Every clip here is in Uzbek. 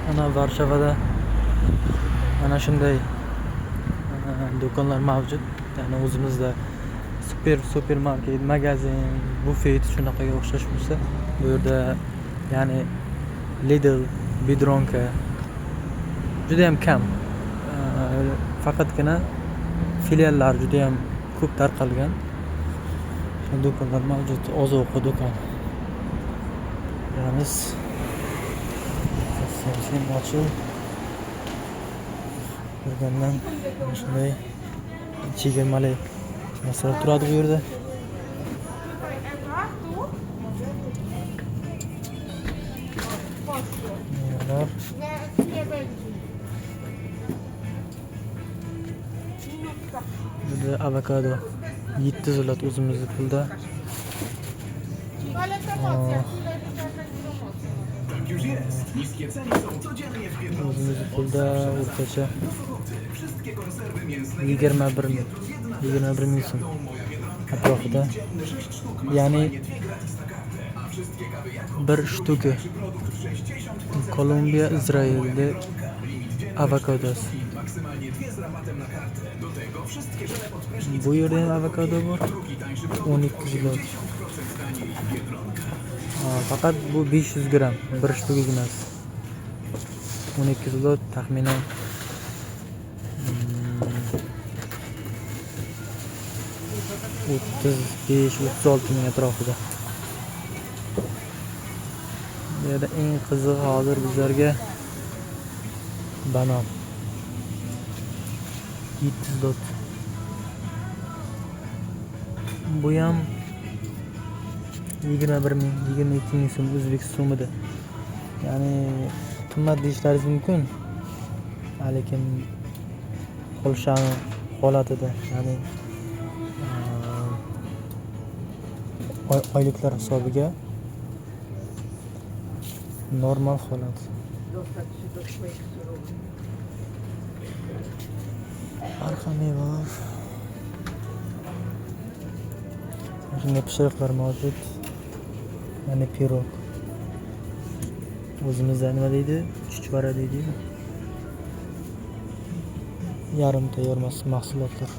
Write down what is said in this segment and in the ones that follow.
Mana Varshavada mana shunday do'konlar mavjud. Ya'ni o'zimizda supermarket, magazin, bufet shunaqaga o'xshash bo'lsa, bu yerda ya'ni Lidl, Biedronka juda ham kam. Faqatgina filiallar juda ham ko'p tarqalgan do'konlar mavjud. Oziq-ovqat do'koni. Kiramiz. Sen ochib yurgandan mana shunday chegirmali narsalar turadi bu yerda. Mevalar. Burada avokado 7 zlot o'zimizni pulda. O'zimizni pulda o'rtacha 21 ming so'm atrofida. Ya'ni bir shtuka Kolumbiya, Izraelda avokadosi. Bu yerda ham avokado bor. 12 zlot. Faqat bu 500 gramm, bir shtuka emas. 12 zlot taxminan 35-36 ming atrofida. Bu yerda eng qizig'i hozir bizlarga banan. 7 zlot. Bu ham 21 ming, 22 ming so'm o'zbek so'mida. Ya'ni qimmat deyishlaringiz mumkin. Lekin Polshani holatida, ya'ni oyliklar hisobiga normal holat. Har xil mevalar. Shunday pishiriqlar mavjud. Ya'ni pirog. O'zimizda nima deydi? Chuchvara deydi-yu. Yarim tayyor mahsulotlar.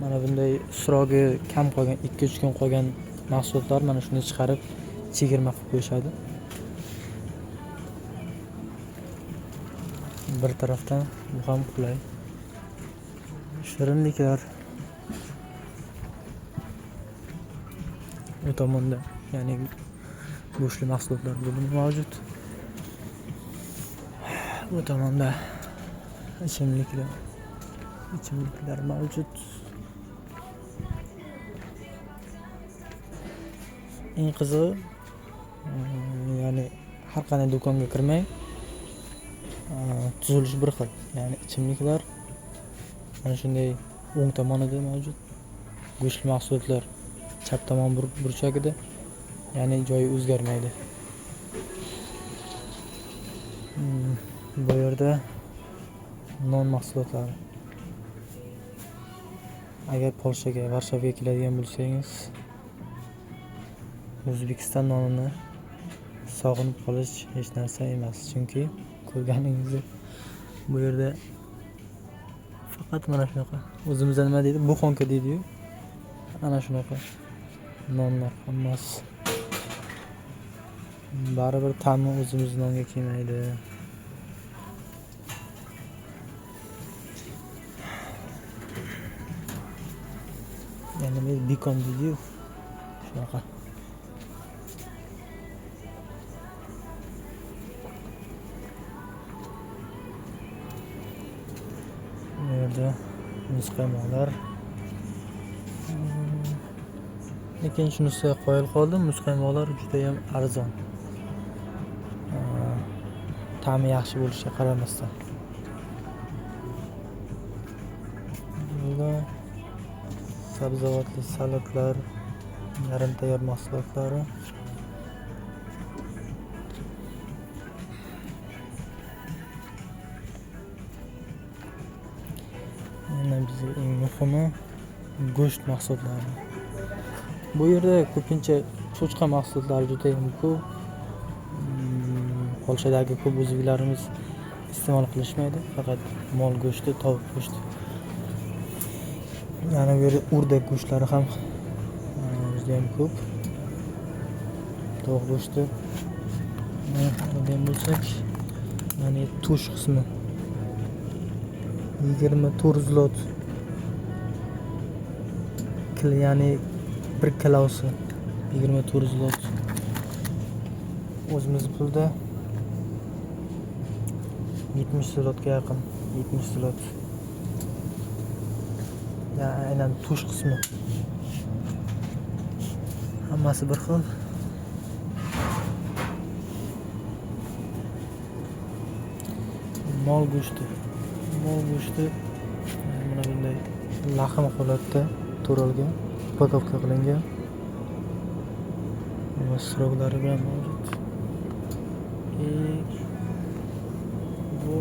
Mana bunday srogi kam qolgan, 2-3 kun qolgan mahsulotlar mana shuni chiqarib chegirma qilib qo'yishadi. Bir tarafdan bu ham qulay. Shirinliklar u tomonda, ya'ni go'shtli mahsulotlar bo'limi mavjud. Bu tomonda ichimliklar mavjud. Eng qizig'i, ya'ni har qanday do'konga kirmay, tuzilishi bir xil. Ya'ni ichimliklar mana shunday o'ng tomonida mavjud. Go'shtli mahsulotlar chap tomon burchagida, ya'ni joyi o'zgarmaydi. Bu yerda non mahsulotlari. Agar Polshaga, Varshavaga keladigan bo'lsangiz, O'zbekiston nonini sog'inib qolish hech narsa emas, chunki ko'rganingizdek bu yerda faqat mana shunaqa. O'zimizda nima deydi? Buxonka deydi-yu. Ana shunaqa nonlar hammasi. Baribir ta'mi o'zimiz nonga kelmaydi. Ya'ni bikon deydi-yu. Shunaqa. Bu yerda muzqaymoqlar. Lekin shunisiga qoyil qoldim, muzqaymoqlar juda ham arzon. Ta'mi yaxshi bo'lishiga qaramasdan. Bunda sabzavotli salatlar, yarim tayyor mahsulotlari. Yana bizga eng muhimi go'sht mahsulotlari. Bu yerda ko'pincha cho'chqa mahsulotlari juda ham ko'p. Polshadagi ko'p o'zbeklarimiz iste'mol qilishmaydi, faqat mol go'shti, tovuq go'shti. Yana bu yerda o'rdak go'shtlari ham juda ham ko'p. Tovuq go'shti degan bo'lsak, ya'ni to'sh qismi 24 zlot. Ya'ni 1 kilosi 24 zlot. O'zimiz pulda 70 zlotga yaqin, 70 zlot. Ya'ni aynan to'sh qismi. Hammasi bir xil. Mol go'shti. Mol go'shti mana bunday lahm holatda to'ralgan, upakovka qilingan. Va sroklari bilan mavjud. Bu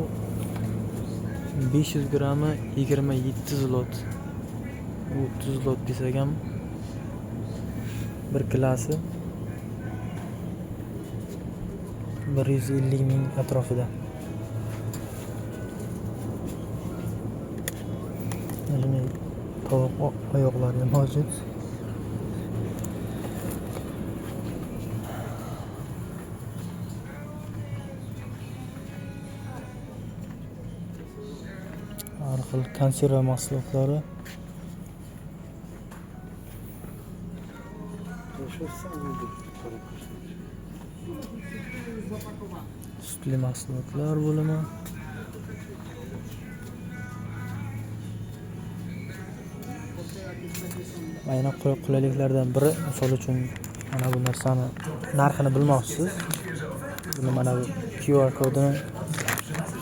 500 grammi 27 zlot. 30 zlot desak ham bir kilosi 150 ming atrofida. Tovuq oyoqlari mavjud. Har xil konserva mahsulotlari. Sutli mahsulotlar bo'limi. Aynan qulayliklardan biri, misol uchun mana bu narsani narxini bilmoqchisiz. Buni mana bu QR kodini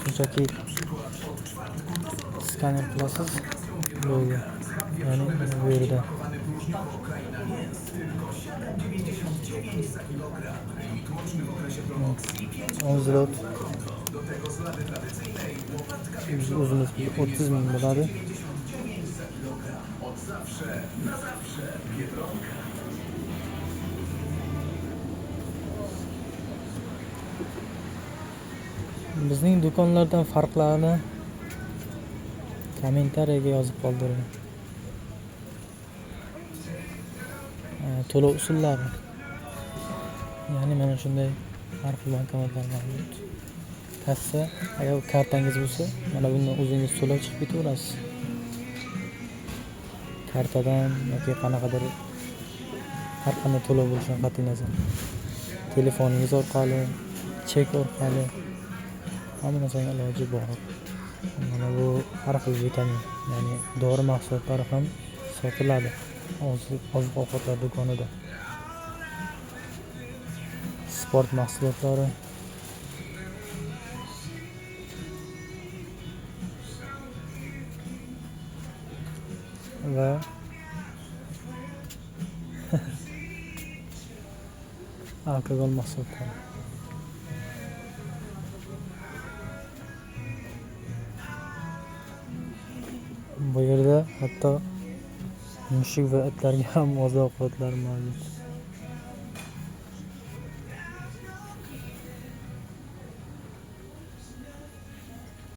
shunchaki skaner qilasiz. Bo'ldi. Ya'ni bu yerda 10 zlot. O'zimiz 30 ming bo'ladi. Bizning do'konlardan farqlarini kommentariyaga yozib qoldiring. To'lov usullari. Ya'ni mana shunday har xil bankomatlar mavjud. Kassa, agar kartangiz bo'lsa, mana bundan o'zingiz to'lab chiqib ketaverasiz. Kartadan yoki qanaqadir har qanday to'lov bo'lishidan qat'iy nazar. Telefoningiz orqali, chek orqali hamma narsaning iloji bor. Mana bu har xil vitamin, ya'ni dori mahsulotlari ham sotiladi oziq-ovqatlar do'konida. Sport mahsulotlari. Va alkogol mahsulotlari. Bu yerda hatto mushuk va itlarga ham oziq-ovqatlar mavjud.